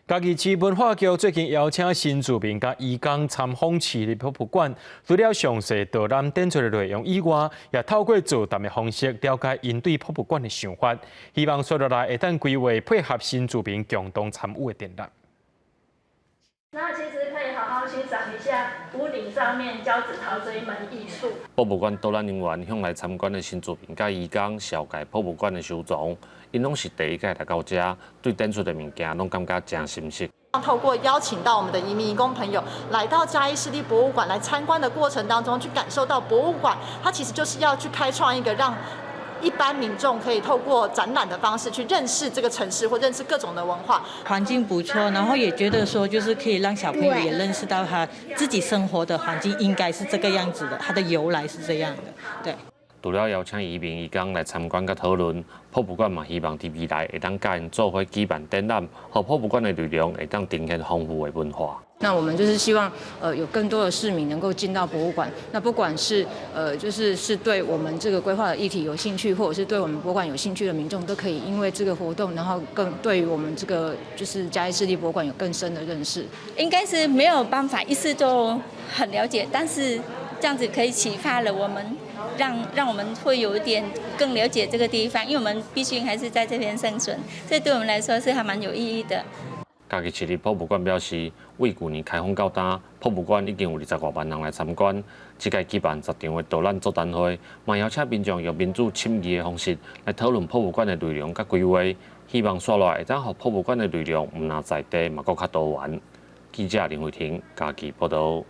嘉義市文化局最近邀請新住民佮移工參訪市立博物館，除了詳細導覽展出的內容以外，也透過座談的方式了解𪜶對博物館的想法，希望紲落來會當規劃配合新住民共同參與的展覽。那其實可以好好欣賞一下屋頂上面交趾陶這一門藝術。博物館導覽人員向來參觀的新住民佮移工紹介博物館的收藏，𪜶攏是第一擺來到遮，對展出的物件攏感覺誠新鮮。透過邀請到我們的移民移工朋友來到嘉義市立博物館來參觀的過程當中，去感受到博物館，它其實就是要去開創一個讓一般民眾可以透過展覽的方式去認識這個城市或認識各種的文化。環境不錯，然後也覺得說就是可以讓小朋友也認識到他自己生活的環境應該是這個樣子的，它的由來是這樣的，對。除了邀請移民移工來參觀佮討論，博物館嘛希望佇未來會當佮𪜶做伙舉辦展覽，予博物館的內容會當呈現豐富的文化。那我們就是希望，有更多的市民能夠進到博物館。那不管是就是對我們這個規劃的議題有興趣，或者是對我們博物館有興趣的民眾，都可以因為這個活動，然後更對於我們這個就是嘉義市立博物館有更深的認識。應該是沒有辦法一次就很了解，但是這樣子可以啟發了我們，讓我們會有一點更了解這個地方，因為我們畢竟還是在這邊生存，這對我們來說是還蠻有意義的。嘉義市立博物館表示，對舊年開放到今，博物館已經有20外萬人來參觀。這屆舉辦10場的導覽座談會，嘛邀請民眾用民主審議的方式來討論博物館的內容佮規劃，希望紲落來會當予博物館的內容毋但在地，嘛閣較多元。記者林慧婷嘉義報道。